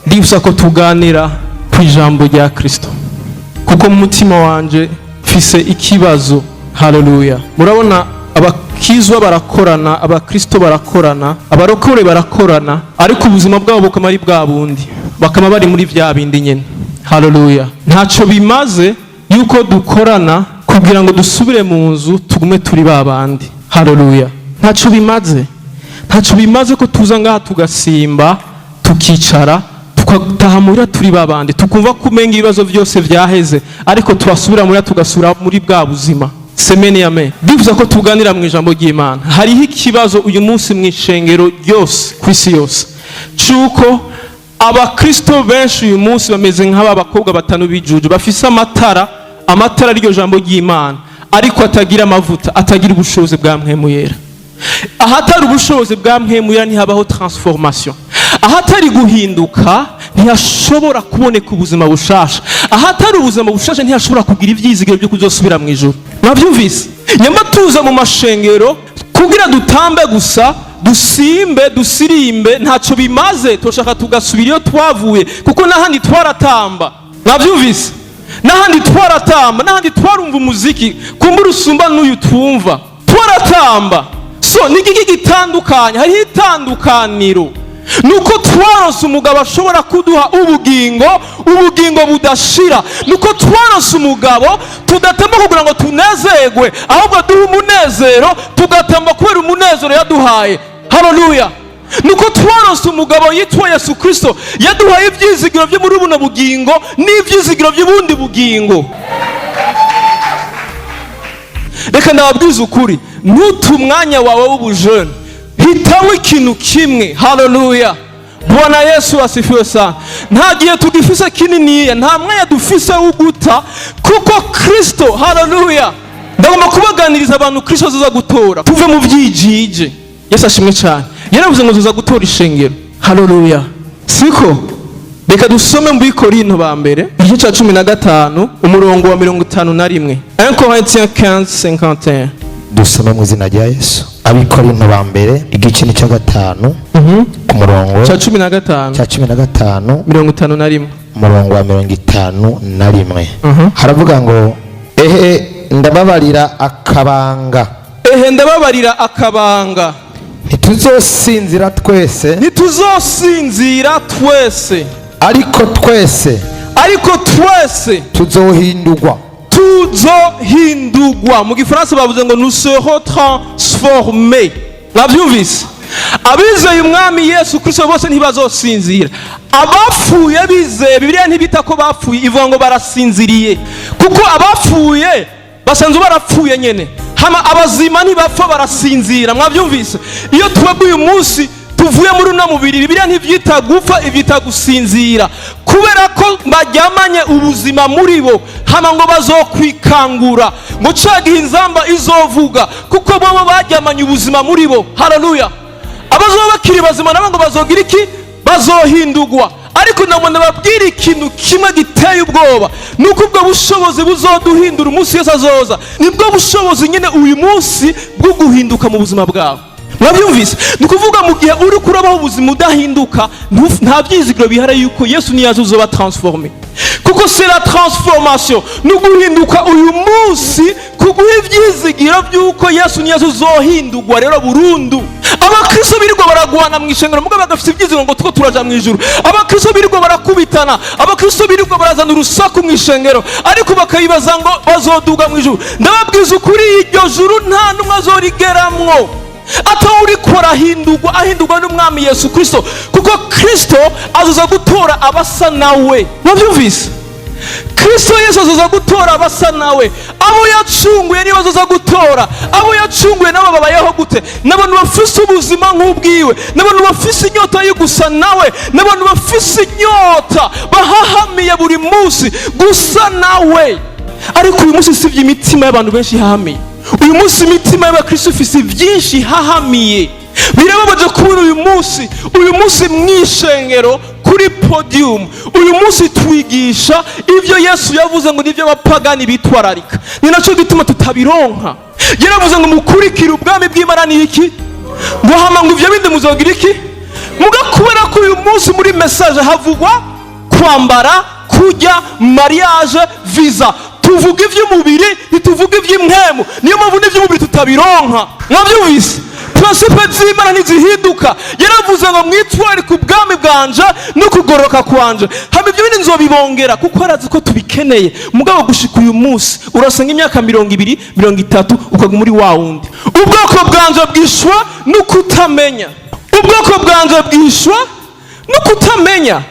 Ndifuza ko tuganira ku ijambo rya Kristo, kuko mu mutima wanje mfise ikibazo. Haleluya! Murabona, abakizwa barakorana, abakristo barakorana, abarokore barakorana, ariko ubuzima bwabo bukaba ari bwa bundi, bakaba bari muri bya bindi nyine. Haleluya! Ntacyo bimaze yuko dukorana kugira ngo dusubire mu nzu tugume turi ba bandi. Haleluya! Ntacyo bimaze, ntacyo bimaze ko tuza ngaha tugasimba, tukicara, tugataha muhira turi babandi, tukumva ko umenga ibibazo byose byaheze, ariko twasubira muhira tugasubira muri bwa buzima. Semeni ya me ndifuza ko tuganira mu ijambo ry'Imana. Hariho ikibazo uyu munsi mu ishengero ryose ku isi yose, cy'uko abakristo benshi uyu munsi bameze nk'aba bakobwa batanu b'ijuju bafise amatara, amatara ariryo jambo ry'Imana, ariko atagira amavuta, atagira ubushobozi bwa Mpwemu Yera. Ahatari ubushobozi bwa Mpwemu Yera ntihabaho transformation. Ahatari guhinduka ntihashobora kuboneka ubuzima bushasha. Ahatari ubuzima bushasha ntihashobora kugira ibyizigiro byo kuzosubira mu ijuru. Mwabyumvise? Nyuma tuza mu mashengero kugira dutambe gusa, dusimbe, dusirimbe, ntacyo bimaze. Turashaka tugasubira iyo twavuye, kuko n'ahandi twaratamba. Mwabyumvise? N'ahandi twaratamba, n'ahandi twarumva umuziki kumbura usumba n'uyu twumva, twaratamba. So ni igiki gitandukanye? Hariho itandukaniro, nuko twaronse umugabo ashobora kuduha ubugingo, ubugingo budashira. Nuko twaronse umugabo tudatamba kugira ngo tunezerwe, ahubwo duha umunezero, tugatamba kubera umunezero yaduhaye. Haleluya! Nuko twaronse umugabo yitwa Yesu Kirisito, yaduhaye ibyizigiro byo muri buno bugingo n'ibyizigiro by'ubundi bugingo. Reka ndababwiza ukuri, ntute umwanya wawe w'ubujene, hitamo ikintu kimwe. Haleluya! Bwana Yesu asifiwe sana. Nta gihe tugifise kininiya, nta mwanya dufise wo guta, kuko Kristo, haleluya, ndagomba kubaganiriza abantu Kristo azoza gutora. Tuve mu byijije. Yesu ashimwe cyane. Yaravuze ngo tuza gutora ishengero. Haleluya! Siko? Reka dusome mu Bikorinto ba mbere, igice cya 15, umurongo wa 51. 1 Corinthiens 15 51. Dusome mu izina rya Yesu. Abikorinto ba mbere, igice ni cya gatanu, ku murongo cya 15. Cya 15. 51. Umurongo wa 51. Haravuga ngo: "Ehe, ndababarira akabanga." Ehe, ndababarira akabanga. "Ntituzosinzira twese, Ntituzosinzira twese, ariko twese ariko twese tuzohindurwa." Tuzohindurwa. Mu Gifaransa bavuze ngo "nous serons transformés". Mwabyumvise? Abizeye Umwami Yesu Kristo bose ntibazosinzira. Abapfuye bizeye, Bibiliya ntibita ko bapfuye, ivuga ngo barasinziriye, kuko abapfuye basanzwe barapfuye nyene. Hama abazima ntibapfa, barasinzira. Mwabyumvise? Iyo twebwe uyu munsi tuvuye muri uno mubiri, Bibiliya ntibyita gupfa, ibyita gusinzira, kubera ko baryamanye ubuzima muri bo. Hama ngo bazokwikangura ngo ca gihe inzamba izovuga, kuko bobo baryamanye ubuzima muri bo. Haleluya! Abazoba bakiri bazima nabo ngo bazogira iki? Bazohindurwa. Ariko nabona babwira ikintu kimwe giteye ubwoba, nuko ubwo bushobozi buzoduhindura umunsi Yesu azoza, nibwo bushobozi nyine uyu munsi bwo guhinduka mu buzima bwawe. Mwabyumvise? Ni ukuvuga, mu gihe uri kurabaho ubuzima udahinduka, nta byizigiro bihari yuko Yesu niyaza uzoba transformé, kuko c'est la transformation, ni uguhinduka uyu munsi kuguha ibyizigiro by'uko Yesu niyaza uzohindurwa rero burundu. Abakristo birirwa baragwana mu ishengero, mugabo bagafite ibyizigiro ngo two turaja mu ijuru. Abakristo birirwa barakubitana, abakristo birirwa barazana urusaku mu ishengero, ariko bakayibaza ngo bazoduga mu ijuru. Ndababwiza ukuri, iryo juru nta n'umwe azorigeramwo atawuriko arahindurwa, ahindurwa n'Umwami Yesu Kristo, kuko Kristo azoza gutora abasa nawe. Mwabyumvise? Kristo Yesu azoza gutora abasa nawe. Abo yacunguye nibo azoza gutora. Abo yacunguye nabo babayeho gute? N'abantu bafise ubuzima nk'ubwiwe, n'abantu bafise inyota yo gusa nawe, n'abantu bafise inyota bahahamiye buri munsi gusa nawe. Ariko uyu munsi sibyo imitima y'abantu benshi ihahamiye. Uyu munsi imitima y'abakristo ifise byinshi ihahamiye. Birababaje kubona uyu munsi mu ishengero kuri podium, uyu munsi twigisha ibyo Yesu yavuze ngo nibyo abapagani bitwararika. Ni nacyo gituma tutabironka. Yaravuze ngo mukurikire ubwami bw'Imana ni iki, ngo hama ngo ibyo bindi muzogira iki? Muga kubera ko uyu munsi muri message havugwa kwambara, kurya, mariage, visa, tuvuga iby'umubiri, ntituvuga iby'impwemu. Niyo mpamvu n'iby'umubiri tutabironka. Mwabyumvise? Principe z'Imana ntizihinduka. Yaravuze ngo mwitware ku bwami bwanje no kugororoka kwanje, hama ibyo bindi nzobibongera, kuko arazi ko tubikeneye. Mugabo gushika uyu munsi urasanga imyaka 20, 30, ukaguma muri wa wundi. Ubwoko bwanje bwishwa no kutamenya, ubwoko bwanje bwishwa no kutamenya.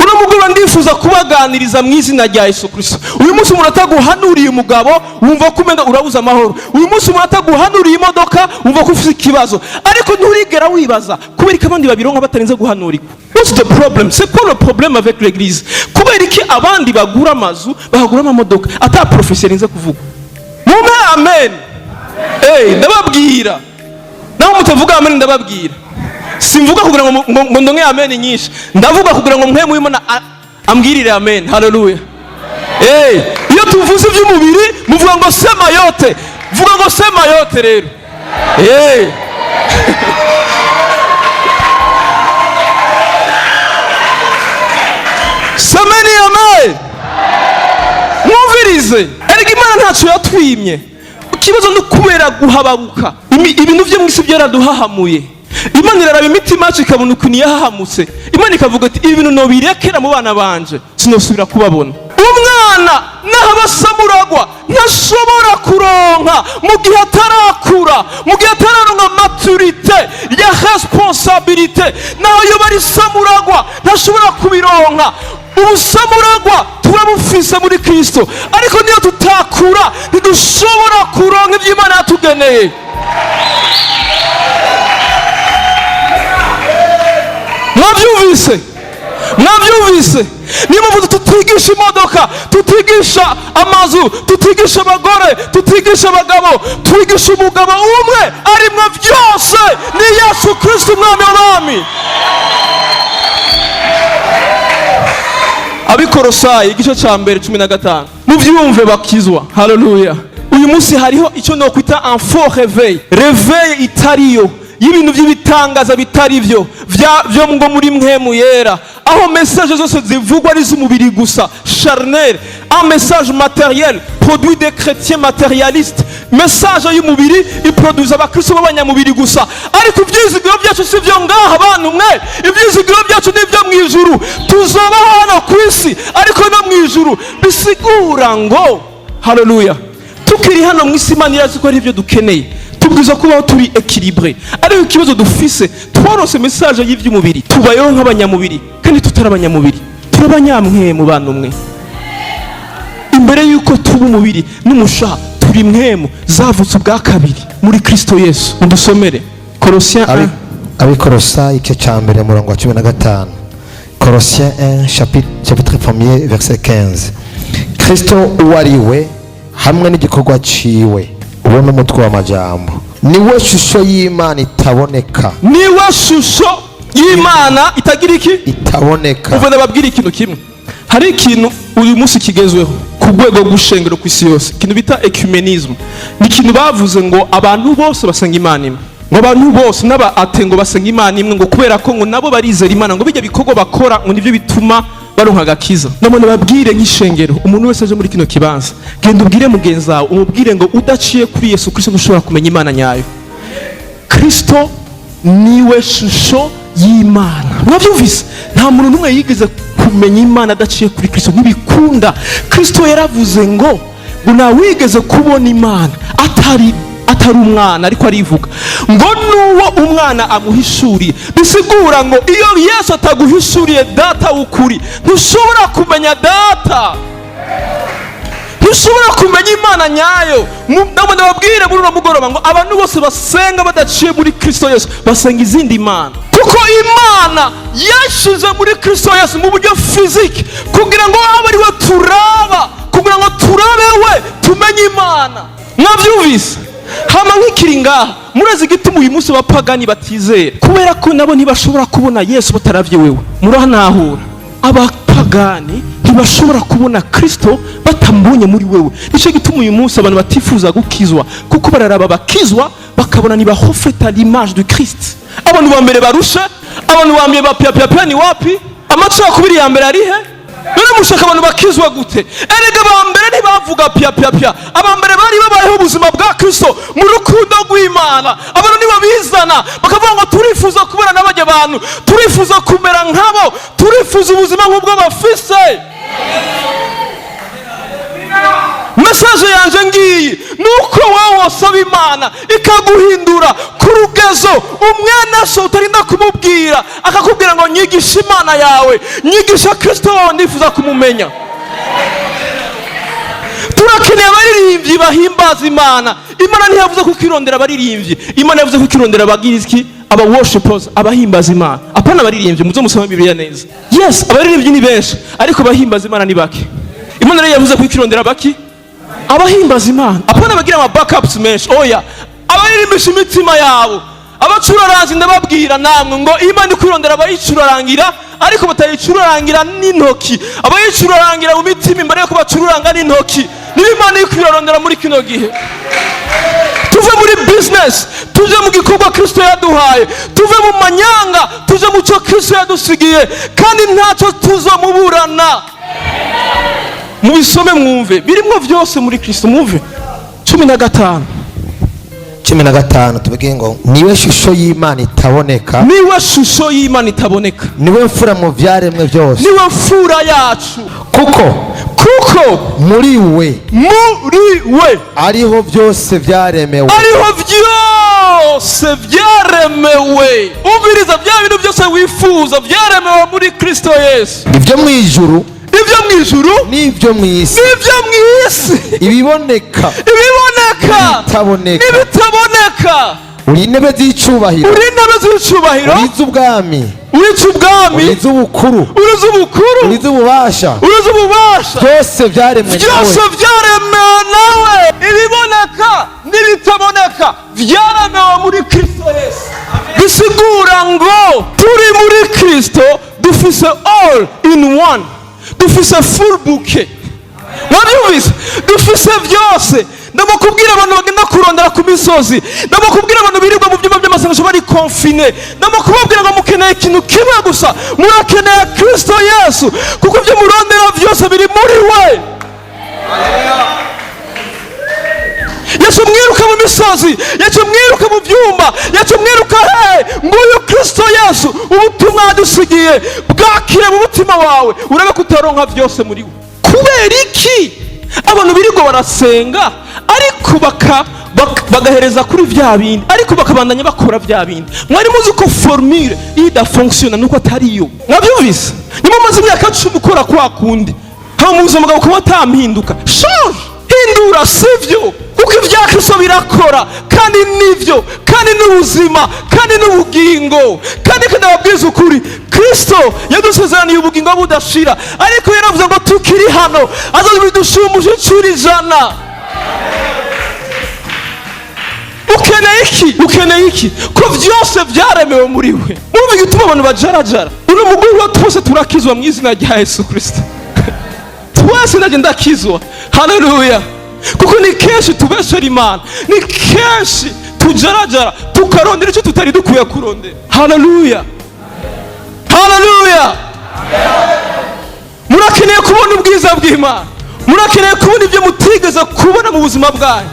Uno mugoroba ndifuza kubaganiriza mu izina rya Yesu Kirisito. Uyu munsi umuntu ataguhanuriye umugabo, wumva ko umenga urabuze amahoro. Uyu munsi umuntu ataguhanuriye imodoka, wumva ko ufite ikibazo. Ariko nturigera wibaza kubera ko abandi babironka batarinze guhanurirwa. What's the problem? C'est quoi le problème avec l'église? Kubera iki abandi bagura amazu, bakagura amamodoka, ata prophétie yarinze kuvuga? Mumpe amen. Hey, ndababwira, naho mutavuga amen, ndababwira. Simvuga kugira ngo ndonke amen nyinshi, ndavuga kugira ngo mpwemu w'Imana ambwirire amen. Haleluya! Eh, iyo tuvuze iby'umubiri muvuga ngo sema yote. Vuga ngo sema yote rero. Eh, semeni amen. Mwumvirize, erega Imana ntacyo yatwimye. Ikibazo ni ukubera guhababuka. Ibintu byo mu isi byaraduhahamuye. Imana iraraba imitima yacu, ikabona ukuntu yahahamutse. Imana ikavuga ati: "Ibi bintu nobirekera mu bana banje, sinosubira kubabona." Umwana naho aba asamuragwa ntashobora kuronka mu gihe atarakura, mu gihe atararonka maturité ya responsabilité. Naho yoba ari samuragwa, ntashobora kubironka. Ubusamuragwa turabufise muri Kristo, ariko niyo tutakura ntidushobora kuronka ibyo Imana yatugeneye. Mwabyumvise? Mwabyumvise? Niyo mpamvu tutigisha imodoka, tutigisha amazu, tutigisha abagore, tutigisha abagabo. Twigisha umugabo umwe arimwo byose, ni Yesu Kristo, Umwami w'abami. Abikorosayi igice cya mbere, 15. Mubyumve bakizwa. Haleluya! Uyu munsi hariho icyo nokwita un faux réveil, réveil itariyo, y'ibintu by'ibitangaza bitari byo byo ngo muri mpwemu yera, aho message zose zivugwa ari iz'umubiri gusa, charnel, un message matériel produit des chrétiens matérialistes. Message y'umubiri iproduza abakristo b'abanyamubiri gusa. Ariko ibyizigiro byacu si byo ngaha, abantu mwe. Ibyizigiro byacu ni ibyo mu ijuru. Tuzobaho hano ku isi, ariko no mu ijuru. Bisigura ngo, haleluya, tukiri hano mu isi, Imana irazi ko ari ibyo dukeneye. Tubwiza kubaho turi équilibré. Ariko ikibazo dufise, twarose message y'iby'umubiri, tubayeho nk'abanyamubiri kandi tutari abanyamubiri. Turi abanyamwemu, bantu mwe. Imbere y'uko tuba umubiri n'umushaha, turi mwemu zavutse ubwa kabiri muri Kristo Yesu. Mudusomere Colossiens 1. Abikorosayi igice cya mbere, umurongo wa 15. Colossiens 1, chapitre 1er, verset 15. Kristo uwo ari we hamwe n'igikorwa ciwe, uwo ni umutwe w'amajambo, niwe shusho y'Imana itaboneka. Niwe shusho y'Imana itagira iki? Itaboneka. Ubu ndababwira ikintu kimwe. Hari ikintu uyu munsi kigezweho ku rwego rw'ushengero ku isi yose, ikintu bita ecuménisme. Ni ikintu bavuze ngo abantu bose basenga Imana imwe, ngo abantu bose n'aba athées ngo basenga Imana imwe, ngo kubera ko ngo nabo barizera Imana, ngo bijya bikorwa bakora ngo nibyo bituma baronka agakiza. None babwire nk'ishengero, umuntu wese aje muri kino kibanza, genda ubwire mugenzi wawe, umubwire ngo udaciye kuri Yesu Kristo ntushobora kumenya Imana nyayo. Kristo niwe shusho y'Imana. Mwabyumvise? Nta muntu n'umwe yigeze kumenya Imana adaciye kuri Kristo, ntibikunda. Kristo yaravuze ngo ntawigeze kubona Imana atari umwana, ariko arivuga ngo nuwo umwana amuhishuriye. Bisigura ngo iyo Yesu ataguhishuriye Data w'ukuri, ntushobora kumenya Data, ntushobora kumenya Imana nyayo. Ndabona ndababwire muri uno mugoroba ngo abantu bose basenga badaciye muri Kristo Yesu basenga izindi mana, kuko Imana yashize muri Kristo Yesu mu buryo physique kugira ngo abe ari we turaba, kugira ngo turabe we tumenye Imana. Mwabyumvise? Hama nkikiri ngaha, murazi igituma uyu munsi abapagani batizera? Kubera ko nabo ntibashobora kubona Yesu bataravye wewe. Murahanahura? Abapagani ntibashobora kubona Kristo batamubonye muri wewe. Nicyo gituma uyu munsi abantu batifuza gukizwa, kuko bararaba bakizwa bakabona ntibareflète l'image du Christ. Abantu ba mbere barusha Abantu bambye ba pya pya pya ni wapi? Amacakubiri ya mbere ari he? None mushaka abantu bakizwa gute? Erega aba mbere ntibavuga pya pya pya. Aba mbere bari babayeho ubuzima bwa Kristo mu rukundo rw'Imana. Abantu ntibabizana bakavuga ngo turifuza kubana n'abajya bantu, turifuza kumera nkabo, turifuza ubuzima nk'ubwo bafise. Message yanje ngiyi nuko wowe wasaba Imana ikaguhindura ku rugezo umwene so utarinda kumubwira, akakubwira ngo nyigisha Imana yawe, nyigisha Kristo wawe, ndifuza kumumenya. Turakeneye abaririmbyi bahimbaza Imana. Imana ntiyavuze ko ukirondera abaririmbyi, Imana yavuze ko ukirondera abagira iki? Aba worshipers, abahimbaza Imana, apana abaririmbyi. Muzo musoma Bibiliya neza. Yes, abaririmbyi ni benshi, ariko abahimbaza Imana ni bake. Imana rero yavuze ko ikirondera baki? Abahimbaza Imana, apana abagira ama backups menshi. Oya, abaririmbisha imitima yabo, abacuraranzi. Ndababwira namwe ngo Imana ikwirondera abayicurarangira, ariko batayicurarangira n'intoki, abayicurarangira mu mitima imbere yuko bacururanga n'intoki. Niba Imana iri kwirondera muri kino gihe, tuve muri business tuje mu gikorwa Kristo yaduhaye, tuve mu manyanga tuje mu cyo Kristo yadusigiye, kandi ntacyo tuzomuburana. Mubisome mwumve, birimwo byose muri Kristo. Mwumve 15. 15, tuvuge ngo niwe shusho y'Imana itaboneka. Niwe shusho y'Imana itaboneka. Niwe mfura mu byaremwe byose. Niwe mfura yacu. Kuko Kuko muri we muri we ariho byose byaremewe. Ariho byose byaremewe. Umviriza, bya bintu byose wifuza byaremewe muri Kristo Yesu. Ibyo mu ijuru Ibyo mu ijuru n'ibyo mu isi, n'ibyo mu isi, ibiboneka ibiboneka n'ibitaboneka, n'ibitaboneka, uri intebe z'icyubahiro, uri intebe z'icyubahiro, uri iz'ubwami, uri iz'ubwami, uri iz'ubukuru, uri iz'ubukuru, uri iz'ububasha, uri iz'ububasha, byose byaremwe byose nawe. Byaremewe nawe. Ibiboneka n'ibitaboneka byaremewe muri Kristo Yesu. Bisigura ngo turi muri Kristo dufise all in one, dufise full bouquet. Mwabyumvise? Dufise byose. Ndamukubwira abantu bagenda kurondera ku misozi, ndamukubwira abantu birirwa mu byumba by'amasengesho bari confinés, ndamukubabwira ngo mukeneye ikintu kimwe gusa, murakeneye Kristo Yesu, kuko ibyo murondera byose biri muri we. Yesu mwiruka mu misozi, Yesu mwiruka mu byumba, Yesu mwiruka he? Nguyu Kristo Yesu. Ubutumwa yadusigiye bwakire mu mutima wawe, urabe ko utaronka byose muri we. Kubera iki abantu birirwa barasenga, ariko bagahereza kuri bya bindi, ariko bakabandanya bakora bya bindi? Mwari muzi ko formule idafonctionna nuko atariyo? Mwabyumvise? Niba umaze imyaka 10 ukora kwa kundi, haba mu buzima bwawe kuba atampinduka, change, hindura, sivyo? Kuko ibya Kristo birakora, kandi nibyo, kandi n'ubuzima, kandi n'ubugingo. Kandi ndababwiza ukuri, Kristo yadusezeraniye ubugingo budashira, ariko yaravuze ngo tukiri hano azabidushumbusha inshuro 100. Ukeneye iki? Ukeneye iki, ko byose byaremewe muri we? Urumva igituma abantu bajarajara? Uno mugoroba twese turakizwa mu izina rya Yesu Kristo. Twese, nanjye ndakizwa. Haleluya! Kuko ni kenshi tubeshera Imana, ni kenshi tujarajara tukarondera icyo tutari dukwiye kurondera. Haleluya, haleluya! Murakeneye kubona ubwiza bw'Imana, murakeneye kubona ibyo mutigeze kubona mu buzima bwanyu,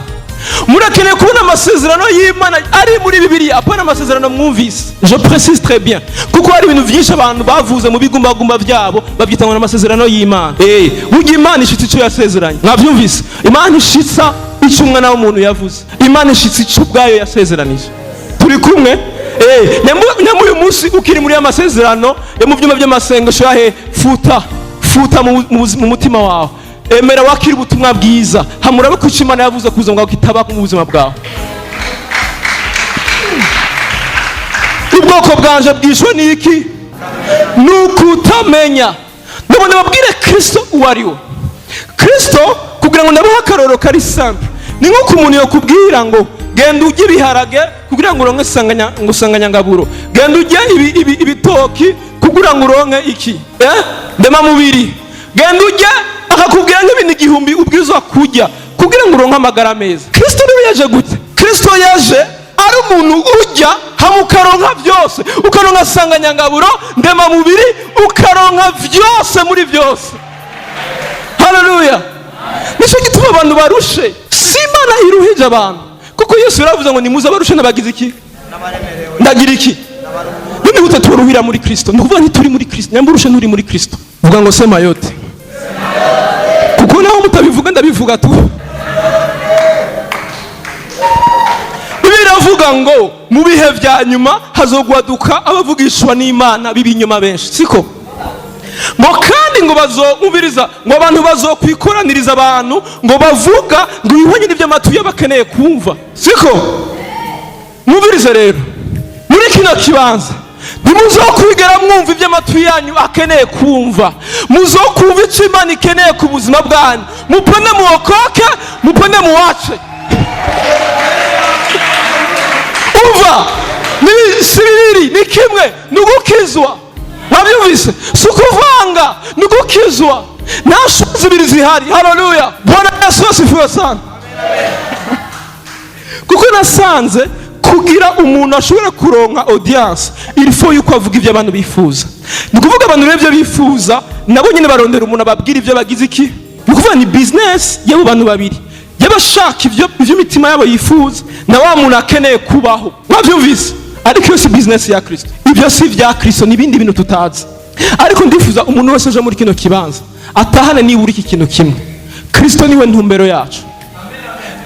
murakeneye kubona amasezerano y'Imana ari muri Bibiliya, apana amasezerano mwumvise. Je précise très bien, kuko hari ibintu byinshi abantu bavuze mu bigumbagumba byabo babyita ngo ni amasezerano y'Imana. Burya Imana ishitsa icyo yasezeranye. Mwabyumvise? Imana ishitsa icyo umwana w'umuntu yavuze, Imana ishitsa icyo ubwayo yasezeranije. Turi kumwe? Nyamu uyu munsi ukiri muri ya masezerano yo mu byumba by'amasengesho yahe? Futa, futa mu mutima wawe, emera wakira ubutumwa bwiza, hamurabe ko icyo Imana yavuze ku buzima bwawe kitaba mu buzima bwawe. Ubwoko bwanje bwishwe n'iki? Ni ukutamenya. Ndabona babwire Kristo uwo ari we. Kristo, kugira ngo ndabahe akarorero kari simple, ni nk'uko umuntu yakubwira ngo genda ujye ibiharage kugira ngo uronke ngo sanganyangaburo, genda ujye ibitoki kugira ngo uronke iki, ndemamubiri, genda ujye, akakubwira nk'ibintu 1000 ubwirizwa kurya kugira ngo uronke amagara meza. Kristo niwe yaje gute? Kristo yaje Ari umuntu ujya hama ukaronka byose, ukaronka sanganyangaburo, ndemamubiri, ukaronka byose muri byose. Haleluya! Nicyo gituma abantu barushe. Si Imana iruhije abantu, kuko Yesu yaravuze ngo: "Nimuze abarushe n'abagize iki, ndagira iki." None gute turuhira muri Kristo? Ni ukuvuga ntituri muri Kristo. Nyamba urushe, nturi muri Kristo. Vuga ngo: "Sema yote", kuko naho mutabivuga ndabivuga tu. Bibiliya iravuga ngo mu bihe bya nyuma hazogwaduka abavugishwa n'Imana b'ibinyoma benshi, siko? Ngo kandi ngo bazumviriza, ngo abantu bazokwikoraniriza abantu ngo bavuga ngo ibihwanye n'ibyo amatwi yabo bakeneye kumva, siko? Mwumvirize rero, muri kino kibanza ntimuzokwigera mwumva ibyo amatwi yanyu akeneye kumva. Muzokumva icyo Imana ikeneye ku buzima bwanyu. Mupone muokoke, mupone muwace. Umva, ni si bibiri, ni kimwe, ni ugukizwa. Wabyumvise? Si ukuvanga, ni ugukizwa. Nta shuri zibiri zihari. Haleluya! Bwana Yesu asifiwe sana. Kuko nasanze kugira umuntu ashobora kuronka audience, il faut yuko avuga ibyo abantu bifuza. Ni ukuvuga abantu rero ibyo bifuza, nabo nyine barondera umuntu ababwira ibyo bagize iki. Ni ukuvuga ni business y'abo bantu babiri, y'abashaka ibyo imitima yabo yifuza na wa muntu akeneye kubaho. Wabyumvise? Ariko iyo si business ya Kristo, ibyo si ibya Kristo, ni ibindi bintu tutazi. Ariko ndifuza umuntu wese uje muri kino kibanza atahane nibura iki kintu kimwe: Kristo niwe ntumbero yacu,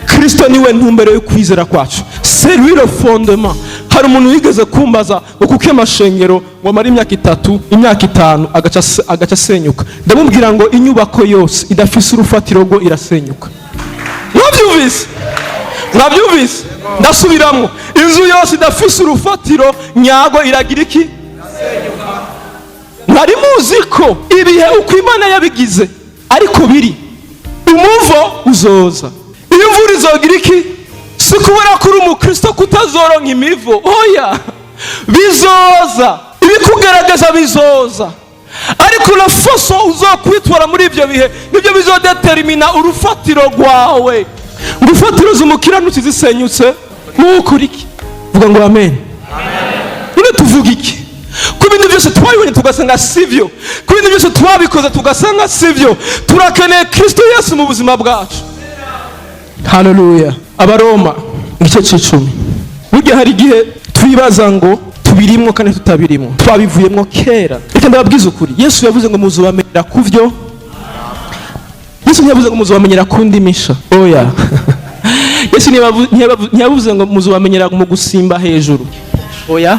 Kristo niwe ntumbero yo kwizera kwacu. C'est lui le fondement. Hari umuntu wigeze kumbaza ngo kuko amashengero ngo amara imyaka 3, imyaka 5, agaca asenyuka. Ndamubwira ngo inyubako yose idafise urufatiro rwo irasenyuka. Mwabyumvise? Mwabyumvise? Ndasubiramwo: inzu yose idafise urufatiro nyago iragira iki? Mwari muzi ko ibihe uko Imana yabigize ariko biri, umuvo uzoza, iyo imvura izogira iki? Si kubera ko uri umukristo kutazoronka imivo, oya, bizoza, ibikugerageza bizoza, ariko la façon uzokwitwara muri ibyo bihe nibyo bizodetermina urufatiro rwawe. Urufatiro z'umukiranutsi zisenyutse, mukora iki? Vuga ngo amen. None tuvuga iki ku bintu byose twabibonye tugasanga sivyo, ku bintu byose twabikoze tugasanga sivyo? Turakeneye Kristo Yesu mu buzima bwacu. Haleluya! Abaroma igice c'icumi. Burya hari igihe twibaza ngo tubirimwo kandi tutabirimwo, twabivuyemwo kera. Reka ndababwiza ukuri: Yesu yavuze ngo muzobamenyera ku vyo. Yesu ntiyavuze ngo muzobamenyera ku ndimisha, oya. Yesu ntiyavuze ngo muzobamenyera mu gusimba hejuru, oya.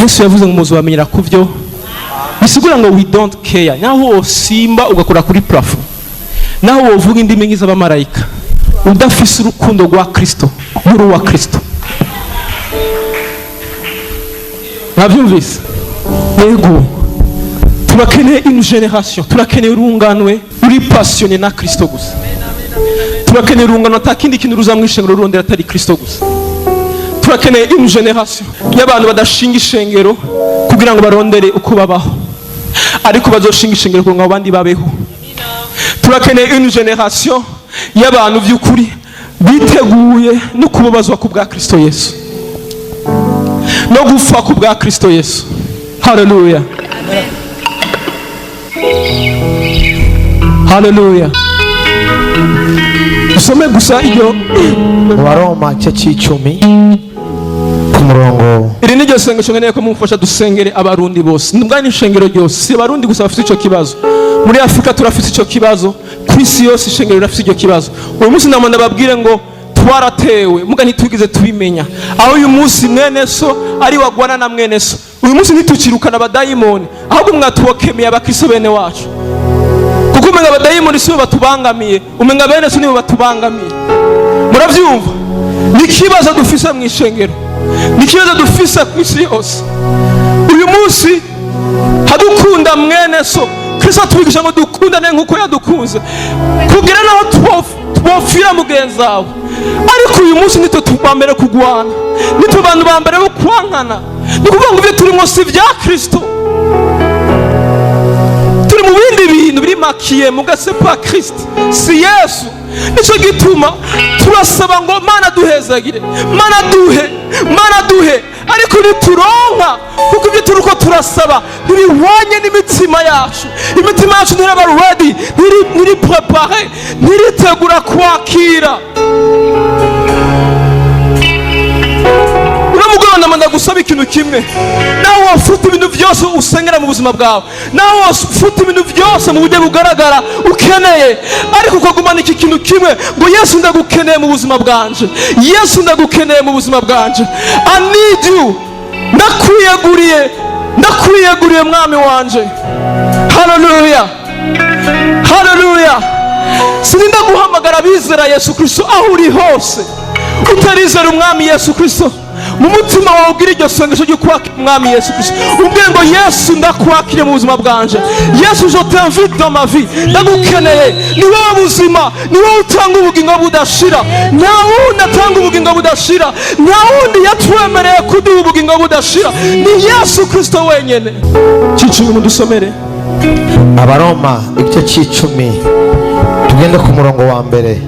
Yesu yavuze ngo muzobamenyera ku vyo. Bisigura ngo we don't care naho wosimba ugakora kuri plafond, naho wovuga indimi nk'iz'abamarayika, udafise urukundo rwa Kristo muri uwa Kristo. Mwabyumvise? Yego, turakeneye une génération, turakeneye urunganwe ruri passionné na Kristo gusa. Turakeneye urungano ata kindi kintu ruza mu ishengero rurondera atari Kristo gusa. Turakeneye une génération y'abantu badashinga ishengero kugira ngo barondere uko babaho, ariko bazoshinga ishengero kugira ngo abandi babeho. Turakeneye une génération y'abantu by'ukuri biteguye no kubabazwa ku bwa Kristo Yesu, no gupfa ku bwa Kristo Yesu. Haleluya, haleluya! Usome gusa iryo. Mu Baroma igice c'icumi ku murongo. Iri ni ryo sengesho nkeneye ko mumfasha dusengere Abarundi bose. Nubwo ni ishengero ryose, si Abarundi gusa bafite icyo kibazo. Muri Afurika turafite icyo kibazo, ku isi yose ishengero rirafite icyo kibazo. Uyu munsi ndamanda ndababwire ngo twaratewe muga ntitwigeze tubimenya. Aho uyu munsi mwene so ari wagwana na mwene so, uyu munsi ntitukirukana abadayimoni, ahubwo mwatubokemeye abakristo bene wacu, kuko umenga abadayimoni sibo batubangamiye, umenga bene so nibo batubangamiye. Murabyumva? Ni ikibazo dufise mu ishengero, ni ikibazo dufise ku isi yose. Uyu munsi hadukunda mwene so. Kristo atwigisha ngo dukundane nk'uko yadukunze, kugira naho twopfira mugenzi wawe. Ariko uyu munsi nitwe ba mbere kugwana, nitwe bantu ba mbere bo kwankana. Ni ukuvuga ngo ibyo turimo si ibya Kristo, turi mu bindi bintu biri maquillé muga c'est pas Christ, si Yesu. Nicyo gituma turasaba ngo Mana duhezagire, Mana duhe, Mana duhe, ariko ntituronka, kuko ibyo turi uko turasaba ntibihwanye n'imitima yacu. Imitima yacu ntiraba ready, ntiri préparée, ntiritegura kwakira. Uno mugoroba ndamanda gusaba ikintu kimwe: nawe wafute ibintu byose usengera mu buzima bwawe, nawe wafute ibintu byose mu buryo bugaragara ukeneye, ariko ukagumana iki kintu kimwe ngo: "Yesu, ndagukeneye mu buzima bwanje. Yesu, ndagukeneye mu buzima bwanje. I need you. Ndakwiyeguriye, ndakwiyeguriye, Mwami wanje." Haleluya, haleluya! Sininda guhamagara abizera Yesu Kristo. Aho uri hose utarizera Umwami Yesu Kristo, mu mutima wawe ugira iryo sengesho ryo kwakira Umwami Yesu Kristo, ubwire ngo: "Yesu, ndakwakiriye mu buzima bwanje. Yesu, je t'invite dans ma vie. Ndagukeneye. Ni wowe buzima, ni wowe utanga ubugingo budashira. Nta wundi atanga ubugingo budashira, nta wundi yatwemereye kuduha ubugingo budashira, ni Yesu Kristo wenyene." Cicumi, mudusomere. Abaroma igice cy'icumi, tugende ku murongo wa mbere.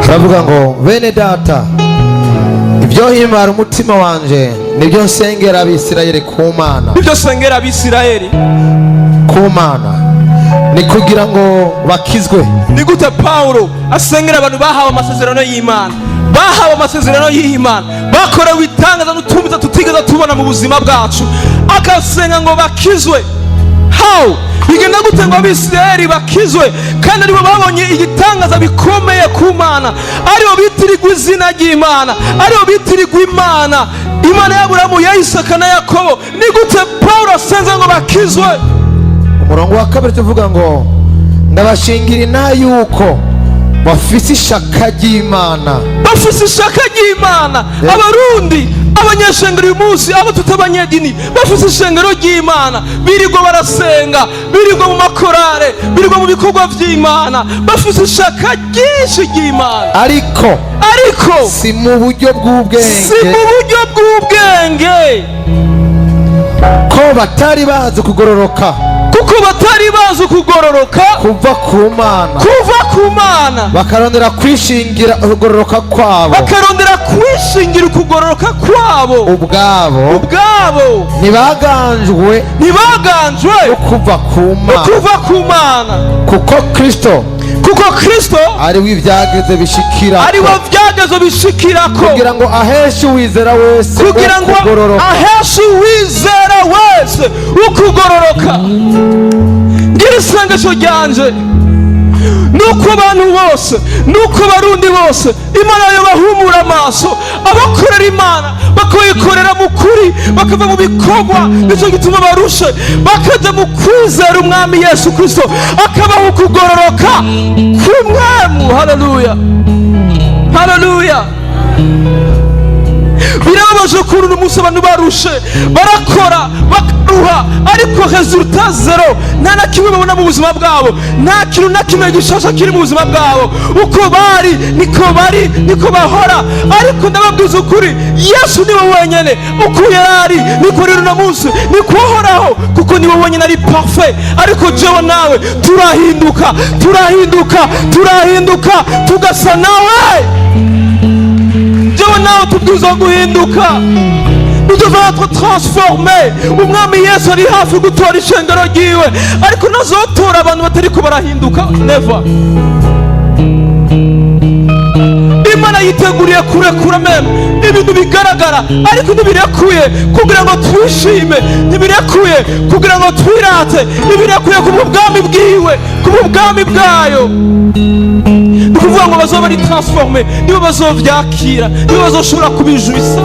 Haravuga ngo: "Bene Data, ibyo himbara umutima wanje nibyo nsengera Abisirayeli ku Mana." Ibyo sengera Abisirayeli Ku Mana ni kugira ngo bakizwe. Ni gute Pawulo asengera abantu bahawe amasezerano y'Imana, bahawe amasezerano y'Imana, bakorewe itangaza n'utumiza tutigeze tubona mu buzima bwacu, akasenga ngo bakizwe? How? Bigenda gute ngo Abisirayeli bakizwe kandi aribo babonye igitangaza bikomeye ku Mana, aribo bitirirwa izina ry'Imana, aribo bitirirwa Imana, Imana y'Aburamu, ya Isaka na Yakobo? Ni gute Pawulo asenze ngo bakizwe? Umurongo wa kabiri tuvuga ngo: "Ndabashingira intahe yuko bafise ishaka ry'Imana." Bafise ishaka ry'Imana. Abarundi, abanyeshengero uyu munsi, abo tutabanyedini, bafise ishengero ry'Imana, birirwa barasenga, birirwa mu makorare, birirwa mu bikorwa vy'Imana, bafise ishaka ryinshi ry'Imana. Ariko Ariko si mu buryo si bw'ubwenge, mu buryo bw'ubwenge, ko batari bazi kugororoka kuko batari bazi ukugororoka kuva ku Mana, kuva ku Mana, bakarondera kwishingira ukugororoka kwabo bakarondera kwishingira ukugororoka kwabo ubwabo, ubwabo, ntibaganjwe ntibaganjwe no kuva ku Mana, kuva ku Mana, kuko Kristo kuko Kristo ari we ibyageze bishikira, ari we byagezo bishikirako, kugira ngo aheshe uwizera wese kugira ngo ukugororoka. aheshe uwizera wese ukugororoka. Ngira isengesho ryanje nuko abantu bose, nuko Abarundi bose, Imana yo bahumura amaso, abakorera Imana bakayikorera mu kuri, bakava mu bikorwa, nicyo gituma barushe, bakajya mu kwizera Umwami Yesu Kristo, akabaha ukugororoka k'umwemu. Haleluya, haleluya! Birababaje kuri uno munsi abantu barushe, barakora bakaruha, ariko résultat zéro. Nta na kimwe babona mu buzima bwabo, nta kintu na kimwe gishasha kiri mu buzima bwabo. Uko bari niko bari, niko bahora. Ariko ndababwiza ukuri, Yesu niwe wenyene. Uko yari niko rero uno munsi, niko ahoraho, kuko niwe wenyene ari parfait. Ariko jewe nawe turahinduka, turahinduka, turahinduka tugasa nawe. Jewe nawe tubwirizwa guhinduka. Nous devons être transformés. Umwami Yesu ari hafi gutora ishengero ryiwe, ariko ntazotora abantu batariko barahinduka, never. Imana yiteguriye kurekura même ibintu bigaragara, ariko ntibirekuye kugira ngo twishime, ntibirekuye kugira ngo twirate, ntibirekuye ku bwami bwiwe, ku bwami bwayo. Ni ukuvuga ngo bazoba ari transformés nibo bazovyakira, nibo bazoshobora kubijwisa.